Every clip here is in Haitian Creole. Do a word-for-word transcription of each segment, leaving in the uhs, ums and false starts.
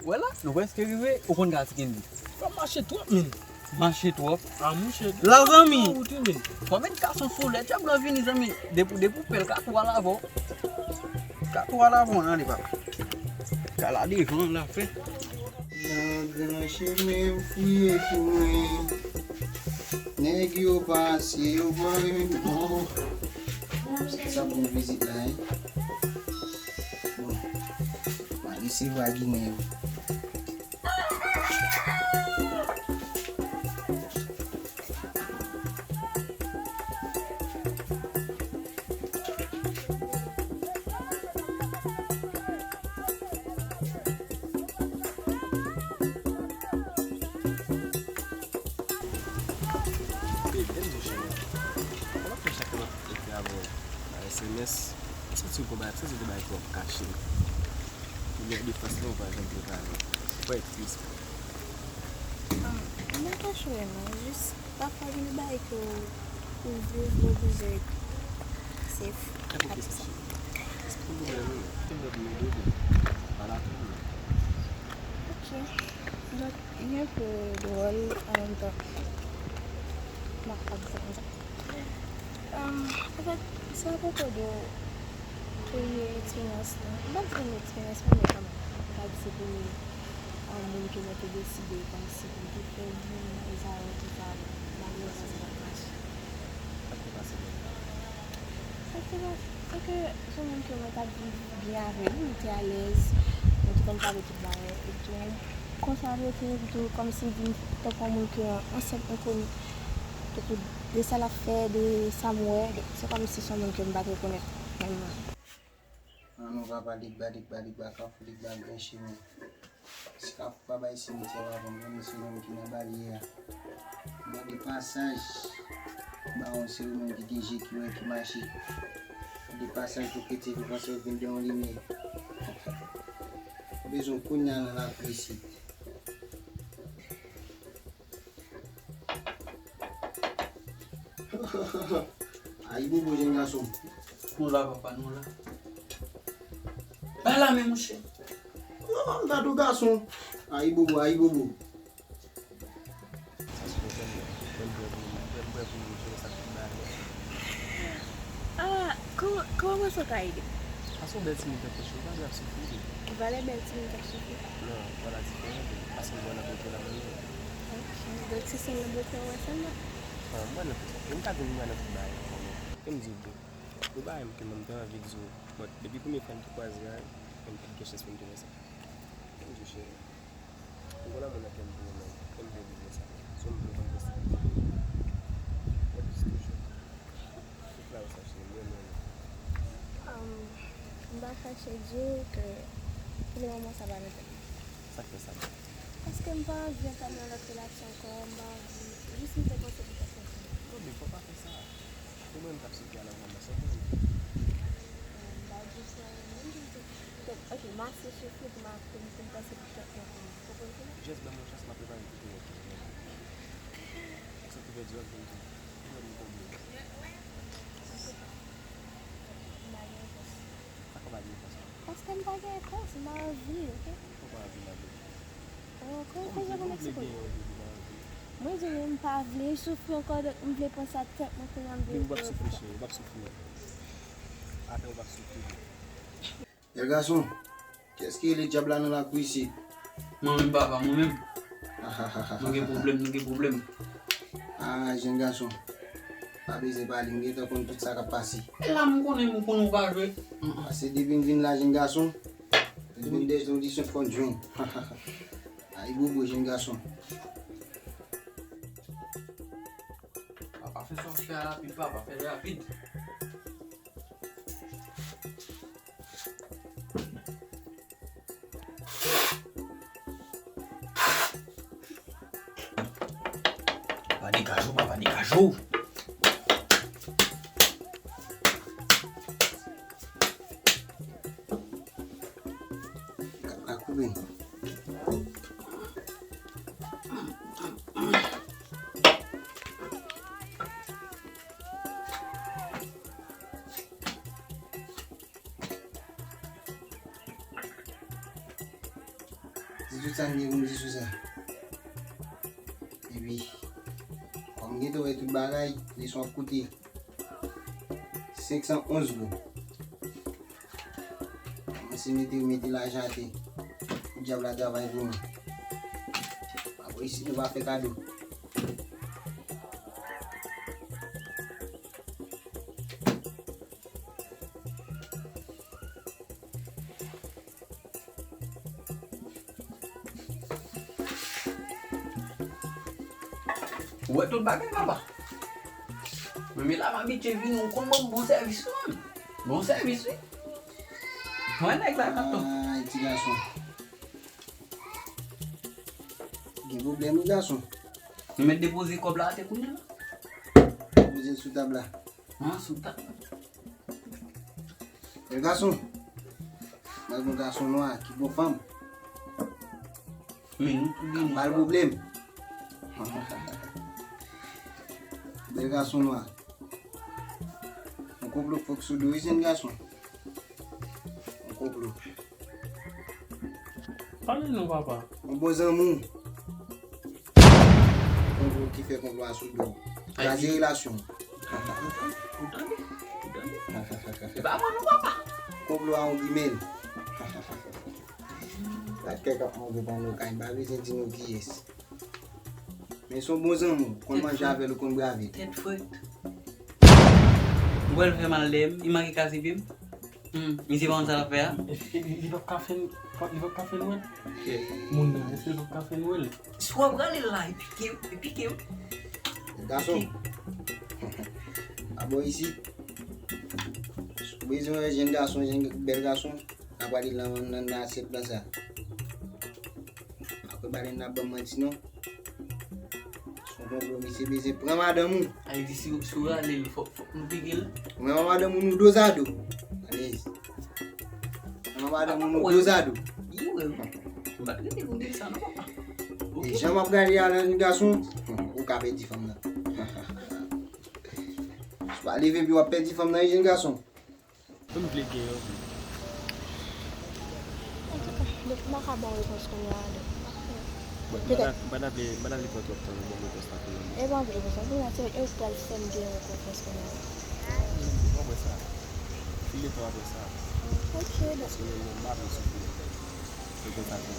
Wè la, nou prèske rive, ou konn ka ti Kendy. Fò mache twòp, men. Mache twòp. A, mouche. La, zanmi. Wout, men. Fò met gason sou lè, dyab lan vini, zanmi. Depi, depi w pè l ka tou al avè w. Ka tou al avè w, ale, papa. Ka la devan, la fè. Nan gran chemen, fouye pou mwen. Nèg yo pase, yo voye m. Sa bon vizit la, hein? Bon, m a resevwa Ginen yo. Babe, ann di w cheri. Sa w ap fè chak lè m ap ekri avè w nan S M S? M santi w gon bagay, m santi w gon bagay ki w ap kache m. Ou gen defans lan, ou pa janm vle pale. Ou pa ekri eksprè. Ah, m pa kache w non, jis pafwa gen de bagay ke w, ou vle, ou oblije ekri. Se pou sa. Sa ki sa, cheri? Se pa yon pwoblèm, non. Te vle pou m ede w, pale ak mwen. Ok. Donk, li enpe dwòl, an menm tan, m ap, ap di sa konsa. Em, anfèt, se apwopo de premye eksperyans lan. M p ap di premye eksperyans mwen, men kanmenm, m ka di se premye, em, moun ke mwen te deside kòmsi pou m te fè vin e sa yo, tout sa, malerezman, sa pa t mache. Sa k te pase menm? Sa k te pase, se ke se yon moun ke mwen t ap viv byen avè l, nou te alèz, nou te konn pale tout bagay, epi tou, konsa l rete, epi tou, kòmsi l vin tankou yon moun ke yon sèl enkoni. Tankou de sa l ap fè, de sa m wè, se kòmsi se yon moun ke m pa t rekonèt menm. An nou papa, Legba, Legba, Legba, Kafou Legba, Gran Chemen. Si Kafou pa bay simityè a pa bon, men se menm ki nan baryè a. Mande pasaj. Bawon se ou menm ki gen je ki wè ki mache. Mande pasaj pou kretyen ki panse yo vin de yon limyè. Bezwen kounye a nan lakou isit. Ayibobo, jenn gason. Nou la, papa, nou la. Bay la men, monchè. Non, m ta tou gason. Ayibobo, ayibobo. Sa se pwoblèm nan. Lè m prè pou, lè m prè pou jere sa tout bagay la. Ah, kòman, kòman w panse w ka ede m? Pase yon bèl timoun tankou w, ou pa dwe ap soufri tou. Ou pa lè bèl timoun k ap soufri? Non, vwala diferan tou. Pase m wè nan bouton la menm. Ok, donk se sèl nan bouton w wè sèlman? Ah, m wè nan tout, m ka di m wè nan tout bagay la kanmenm. Kè m di w byen. Yon bagay ke mwen m te anvi di w, bon, depi premye fwa n te kwaze a, mwen m pa t gen chans pou m te wè sa. Kè m di w cheri. M gen lanmou nan kè m pou ou menm. Kè m vle di w sa. Si w vle w konn posiblite. Mwen plis toujou. Tout la ou sa cheri, m renmen w. Am, m pa kache di w ke pou le moman sa pa nan tèt mwen. Sa k fè sa menm? Paske m pa anvi antann yon lòt relasyon ankò, m pa anvi, jis m te panse poutèt mwen. Non, men fò w pa fè sa. Se mwen menm k ap soufri alò, m ap soufri. M pa di sa, m di, donk, ok, m ase soufri pou m ap, pou m, pou m panse poutèt mwen pou mwen. Ou konprann? Just ban m yon chans, m ap prepare m pou tou, ok? Sa ki vle di w ap vin tou. Ou wè m konbyen? M pa gen repons. Sa k pa gen repons la? Paske m pa gen repons, m pa anvi, ok? Ou pa anvi, ma belle? Oh, kòman, kòman jan pou m eksplike w? Mwen di w, m pa vle soufri ankò, donk m vle panse a tèt mwen kounye a, m vle. Men ou p ap soufri, cheri, ou p ap soufri. Atè ou p ap soufri. Bèl gason, kiyès ki rele dyab la nan lakou isit? Mwen menm, papa, mwen menm. Nou gen pwoblèm, nou gen pwoblèm. Ah, jenn gason, pa bezwen pale, m gentan konn tout sa k ap pase. E la m konnen, m konnen ou pa jwe. Pase depi m vin la, jenn gason, m vin dèyè nou di se konn jwenn. Ayibobo, jenn gason. Papa, fè sa w fè a rapid, papa, fè l rapid. Papa, degaje w, papa, degaje w. Kap la koupe. Di Tout sa m gen pou m di sou sa. Epi, kòm m gentan wè tout bagay, leson ap koute senk san onz goud. Kòmanse mete, mete lajan atè. Pou dyab la travay pou nou. Apre isit nou pa fè kado. Ou wè tout bagay, papa. Men la m abitye vini, ou konn ban m bon sèvis wi, menm. Bon sèvis wi. Mwen nèg la kapton. Ay, ti gason. Gen pwoblèm wi, gason. Nou mèt depoze kòb la atè kounye a. Depoze l sou tab la. An, sou tab la. Bèl gason. Mwen bon gason nwa ki bon fanm. Men nou tou gen nwa. Mal pwoblèm. Bèl gason nwa. Yon konplo fòk sou do wi, jenn gason. Yon konplo. Pale non, papa. Yon bon zanmi w. Konplo ki fè konplo a sou do. Kraze relasyon. Ou tande? Ou tande? E pa mwen non, papa. Konplo a yon grimèl. Gad kèk ap move panno kay, m pa bezwen di nou kiyès. Men se yon bon zanmi w, konn manje avè l, ou konn brave l. Tèt frèt. Ou wè l fè mal dèyè m, li manke kase pye m. Hmm, misye pa konn sa l ap fè a? Èske li, li p ap ka fè n, li p ap ka fè n wè l? Moun nan, èske li p ap ka fè n wè l? Si w ap rale l la, e pike, e pike m. Gason. Abò isit. Si w bezwen wè jenn gason, jenn bèl gason, n a prale nan, nan, nan asyèt la sa. Apre pale n ap ban m manti non. Son konplo, misye bezwen pran madanm ou. Sa vle di si, si w rale l, fòk, fòk nou pike l. Ou menm ak madanm ou nou dozado. Alèz. Ou menm ak madanm ou nou dozado. Li wè m. M pa t rete pou m te di sa non, papa. E jan m ap gade a la, jenn gason, ou ka pèdi fanm nan. Si w pa leve pi w ap pèdi fanm nan, wi, jenn gason. M vle gen yon vi. Antouka, depi m pa ka ba w repons kounye a, donk, m ap fè. Bon, m pa ta, m pa ta vle, m pa ta vle pran twòp tan pou ban w repons la kounye a. E pa anpil repons la, kounye a, se ou k pral fè m gen yon repons kounye a. Bon, mwen sa. File tan apre sa. Ok, donk. Paske mwen, mwen, m pa vle soufri. Se konsa ke.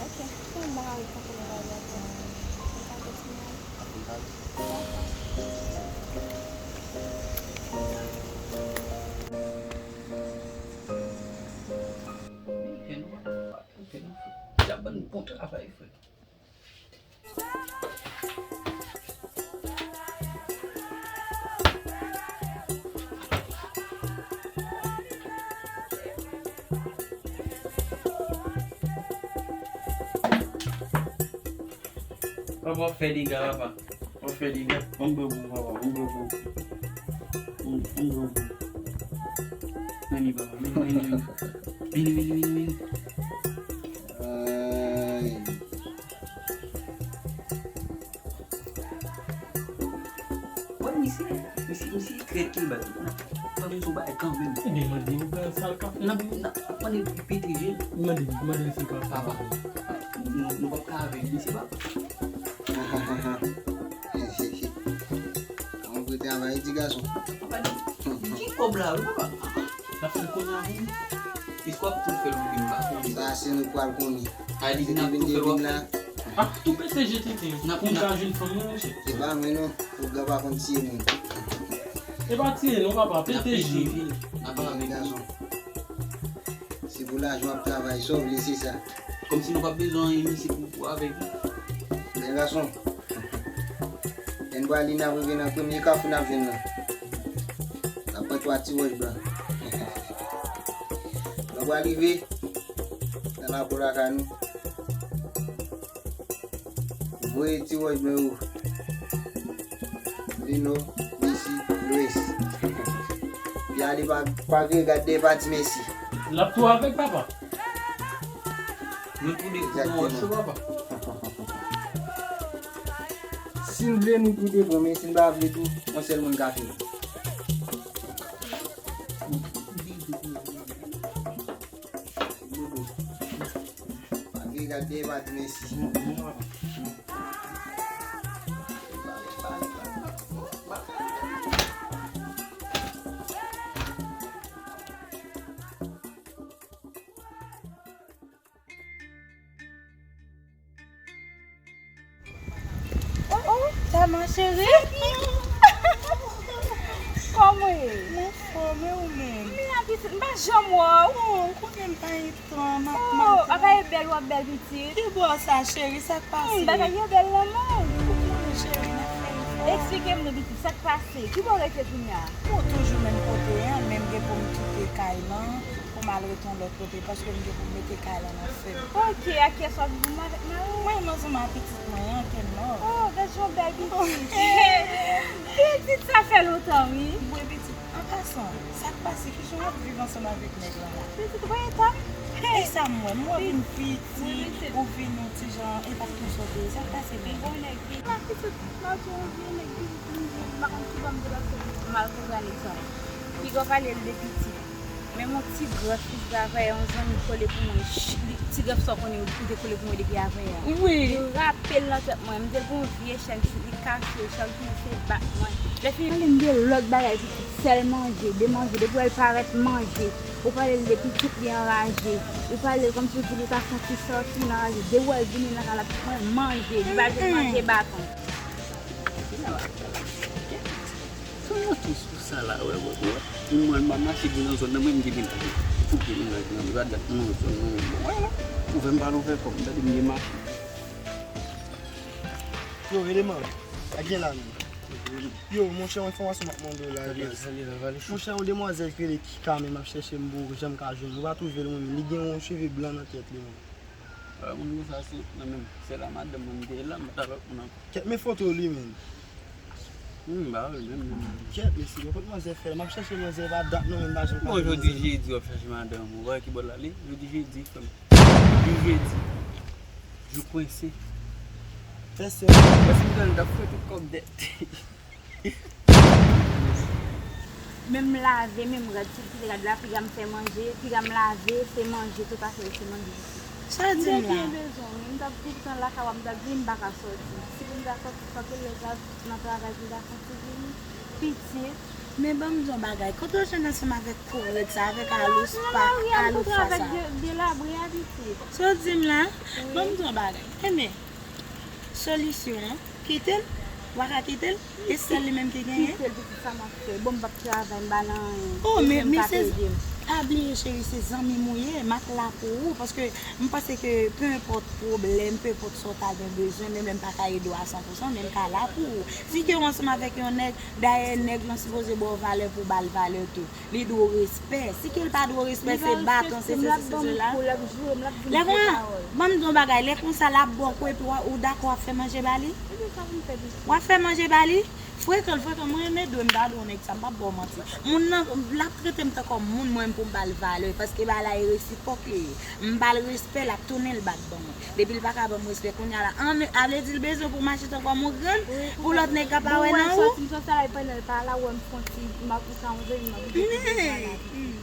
Ok, bon, m pa ka repons kounye a, dakò. M pa kontinye. Papa, w ap fè dega, papa. W ap fè dega. Ban m bwè pou ou, papa. Ban m bwè pou ou. Ban m, ban m bwè pou ou. Vini, papa. Vini, vini, vini. Vini, vini, vini, vini. Ay. Wè, misye, misye, misye krèt li bay. Fè m sou bay kanmenm. Ebyen, mande yon bagay sa l ka fè. N ap, n ap mande pou pete je l. Mande, mande si l ka fè. Papa, nou, nou p ap ka avè l, misye papa. An, ou travay di gason. Papa, di, ki kòb la, wi, papa? N ap fè l kounye a pou nou. Istwa ap tou fè lontan, m pa konnen. Sa se nou pral konnen. A di n ap tou fè l wap la. Ap tou pete je tete. N ap, pou m ka jwenn fanm mwen, monchè. Se pa mwen non. Ougan pa konn tiye moun. E pa tiye non, papa. Pete je. N ap pale gason. Se pou lajan w ap travay, sa w vle se sa. Kòmsi nou p ap bezwen anyen, misye pou, pou avèk li. Men gason. Lè n pral li n ap rive nan premye kafou n ap jwenn nan. N ap pran twa ti wòch blan. Lè n pral rive nan lakou lakay nou. Voye ti wòch blan yo. Li nò, li sid, lwès. Pi ale pa, pa vire gad dèyè pa di mèsi. L ap tou avèk papa. Nou tou de pou yon wòch yo, papa. Si n vle, nou tou de bon, men si n pa vle tou, yon sèl moun ka fè l. Bobo. Pa Gade, pa di mèsi. Oh, oh, Thelma cheri. Kòman w ye? M anfòm, e ou menm? M la, pitit, m pa janm wè w. Oh, ou konnen m pa gen tan, m ap... Oh, mal. Apa e bèl w ap bèl, pitit? Ki bò sa, cheri? Sa k pase? Hmm, bagay yo bèl nan men w. Ou konnen, cheri, n ap fè efò. Eksplike m non, pitit, sa k pase? Ki bò w rete kounye a? Bon, toujou menm kote a, men m gen pou m kite kay lan. Pou m al rete yon lòt kote, paske m gen pou m mete kay lan nan fè m. Ok, ak kiyès w ap viv, ou menm avèk mari w? Mwen, m ansanm ak pitit mwen an, Thelma. Oh, gad jan w bèl, pitit. Pitit, sa fè lontan, wi. Mwen, pitit, an pasan, sa k pase, kijan w ap viv ansanm avèk nèg lan la? Pitit, ou pa eta m? E sa m wè, m wè w vin pitit, ou vin yon ti jan, e pa t konsa w te ye, sa k pase menm? Bon nèg, pitit. La, pitit, m ap di w yon vye nèg, pitit, m pa konn ki bò m te pase. M al kontre a nèg sa. Piga w pale l de pitit. Menm yon ti grèf ki travay, yon zanmi kole pou mwen. Ch-, li, ti grèf sa w konnen ou te kole pou mwen depi avanyè a. Wi. Li rape l nan tèt mwen. M te gen yon vye chèn, li kase, chak jou se bat mwen. Lè fini, pale m de lòt bagay, pitit, sèl manje, de manje. Depi w wè l parèt, manje. Ou pale l de pitit, li anraje. Ou pale l kòmsi w di li ta fè yon ti sòti, li anraje. Depi w wè l vini nan kay la, manje. Li pa jwenn manje baton. Sou moto sou sa la, wè, wè, wè. Pou mwen, m pa mache vin nan zòn nan, mwen, m te vin fouke mennaj mwen, m pa dat nan zòn nan, bon, wè la. Ouvè m pa l ouvè kò m, tande m gen machin. Yo, rele man. A gen la menm. Yo, monchè, yon enfòmasyon m ap mande w la, baz. Monchè, yon demwazèl ki rele Kika, men m ap chèche m pou janm ka jwenn. Ou pa twouve l, mwen menm. Li gen yon cheve blan nan tèt li, menm. Wè, moun konsa se nan menm sèl a madanm mwen m te ye la, m pa t a lòt moun ankò. Kèt, men foto li menm. Hmm, m pa wè l menm non. Kèt, mesye, men kot manzè fè? M ap chèche manzè pa dat non, men m pa janm ka jwenn manzè. Bon, jodi jedi w ap chèche madanm ou, wè ki bò l ale? Jodi jedi, frè m. Jodi jedi. Jou kwense. Fè sè. Paske m tann l t ap fè tout kòb dèt. Menm lave, menm rad, si w kite rad la, piga m fè manje, piga m lave, se manje, tout afè yo se manje. Sa w di m la? M te byen bezwen w, wi. M t ap viv tan lakay w, m t ap di m pa ka sòti. Si pou m ta sòti, sòti lè sa nan travay pou m ta sòti vini. Pitit. Men ban m di w yon bagay, kote w jwenn ansanm avèk kourèt sa, avèk alos pa, alos pa sa? Nan lari a, m kontre avèk de, delabre a, pitit. Sa w di m la? Wi. Ban m di w yon bagay. Enben, solisyon an, kite l. W pa ka kite l? E sèl li menm ki genyen? Kite l, pitit, sa m ap fè? Bon, m p ap travay, m pa nan anyen. Oh, men, men se, pa bliye, cheri, se zanmi m ou ye, m ap la pou ou, paske m panse ke pe enpòt pwoblèm, pe enpòt sa w ta gen bezwen, menm lè m pa ka ede w a san pou san, men m ka la pou ou. Si ke w ansanm avèk yon nèg, dayè nèg lan sipoze ba w valè pou w ba l valè tou. Li dwe w respè. Si ke l pa dwe w respè, se baton, se sesi, se sela. Lè konsa, ban m di w yon bagay, lè konsa l ap ba w kou epi w dakò w ap fè manje ba li? W ap fè manje ba li? Frekan, frekan, mwen renmen dwe m ta dwe yon nèg sa, m p ap ba w manti. Moun nan, l ap trete m tankou moun, mwen pou m ba l valè, paske bagay la e resipwòk li ye. M ba l respè, l ap tounen l bat ban mwen. Depi l pa ka ban m respè kounye a la, an, a vle di l bezwen pou mache tankou yon grann, pou lòt nèg ka pa wè nan ou. Sòti, m sòti la, pandan l pa la, wè m fè yon ti, m ap, ou ka yon zanmi, m ap vide vide bagay.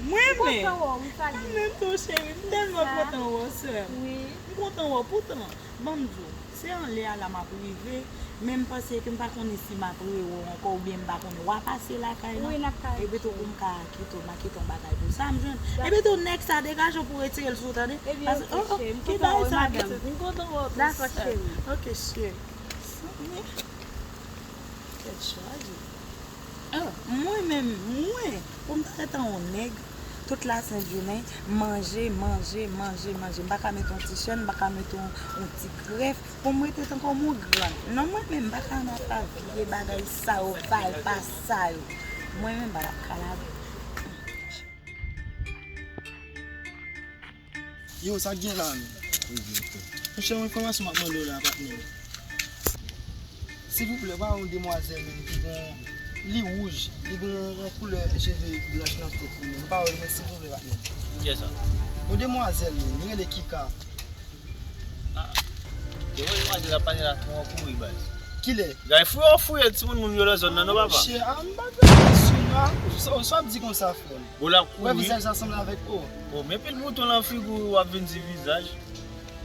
Mwen menm, mwen menm tou cheri, m tèlman kontan wè w, sè m. M kontan wè w, poutan, ban m di w, se anlè a la m ap rive, men m panse ke m pa konnen si m ap rewè w ankò oubyen m pa konnen. W a pase lakay lan? Wi, n ap ka. Epi tou pou m ka kite w, m a kite yon bagay pou sa m jwenn. Epi tou nèg sa degaje w pou w retire l sou ou, tande? Ebyen, oke, cheri, m kontan wè w, madanm. M kontan wè w tou, sè m. Dakò, cheri. Oke, cheri. Tèt chaje. Oh, mwen menm, mwen, pou m ta ret an yon nèg, tout lasent jounen, manje, manje, manje, manje. M pa ka met yon ti chèn, m pa ka met yon, yon ti grèf. Pou m rete tankou yon grann. Non, mwen menm, m pa ka nan sa vye bagay sa yo, valpa sa yo. Mwen menm, m pa t ap ka ladan. Yo, sa k gen la menm? Monchè, yon enfòmasyon m ap mande w la, patnè. Silvouplè, pa yon demwazèl menm ki gon, li wouj, li gon yon koulè cheve blanch nan tèt li menm. Pa wè l, men silvouplè, patnè. Kiyès sa? Yon demwazèl menm, li rele Kika. Ah. Demwazèl ap pale la twò kouri, baz. Kilè? Gay fouye w fouye, timoun, moun yo nan zòn nan, non, papa? Monchè, a, m pa tande sou non. Sa, sa w ap di konsa, frè m? Bon, l ap kouri. Wè vizaj sa sanble avèk ou. Bon, men pil bouton nan figi w, w ap vin di vizaj.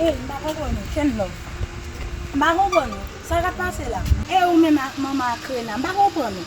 Ey, m pa konprann ou, Kenlove. M pa konprann ou. Sa k ap pase la? E ou menm ak manman ak Rena, m pa konprann ou.